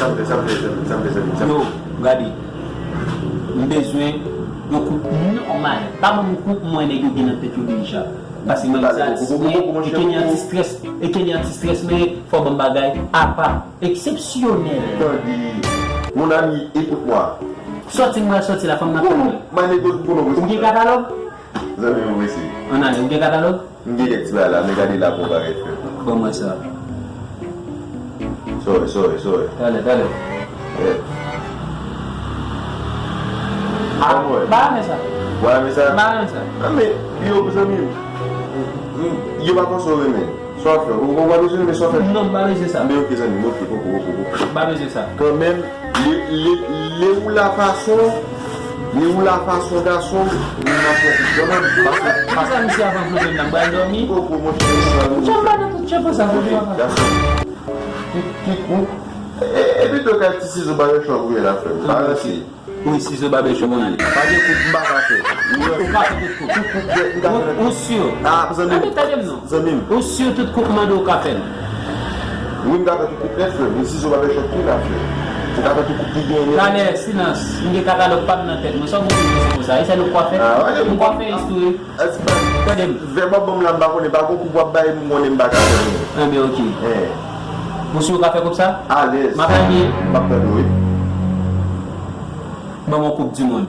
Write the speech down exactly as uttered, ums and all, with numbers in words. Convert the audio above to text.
Sa m fè, sa m fè, sa m fè, sa m fè, sa m fè. Yo, gade. M bezwen yon koup nòmal. Pa ban m koup mwen nèg yo gen nan tèt yo deja. Pase m egzat, e Kenny anti-stress, e Kenny anti-stress, men fò ban m bagay apa, eksepsyonèl. Tande, mon ami, écoute-moi. Sòti m pral sòti la, fò m nan kay mwen. Ou gen katalòg? Zanmi m, mesi. Ann ale, ou gen katalòg? M gen kèk ti bagay la, men gade la pou bagay fè. Ban mwen sa. Sorry, sorry, sorry. Talè, talè. Yeah. Ah, ba men sa. Ba men sa. Ba men sa. Ah, men, yo, zanmi m. Yo pa konsa w renmen. Sa w ap fè? Ou, ou pa bezwen renmen sa w ap fè? Non, m pa bezwen sa. Men ok, zanmi m, ok, poko, poko, poko. M pa bezwen sa. Kanmenm, le, le, le ou la fason, le ou la fason gason, nou nan pwòp kanmenm. Pase, pase. Sa misye ap anfle m nan, m pral dòmi. Poko, monchè, sa nou. Janm ba nan tout tchèp sa, poko, papa. Gason. Ki, ki kou? E, e, epi tou kay ti sizo bagay chòk ou ye la, frè m. Pa ranse. Wi, sizo babechou, bon ale. Pa gen koup m pa ka fè. Ou ka fè tout koup. Tout koup, m ka fè. Ou, ou si? Ah, zanmi m. Tande, tande m non. Zanmi m. Ou si tout koup m mande w ka fè l? Wi, m ka fè tout koup nèt, frè. Men sizo babechou tou la, frè. M ka fè tout koup ki genyen nèt. Talè, silans. M gen katalòg pa m nan tèt mwen. Sa w konn se konsa. E sèl ou k kwafè? Ah, m kwafè istori. Tande m. Vèb w ap ban m la, m pa konnen. Pa gon koup w ap bay m, m konnen m pa ka fè l. Enben, ok. Eh. Ou si w ka fè koup sa? Alèz. M ap anye. M ap tande w, wi. Ban m yon koup di mond.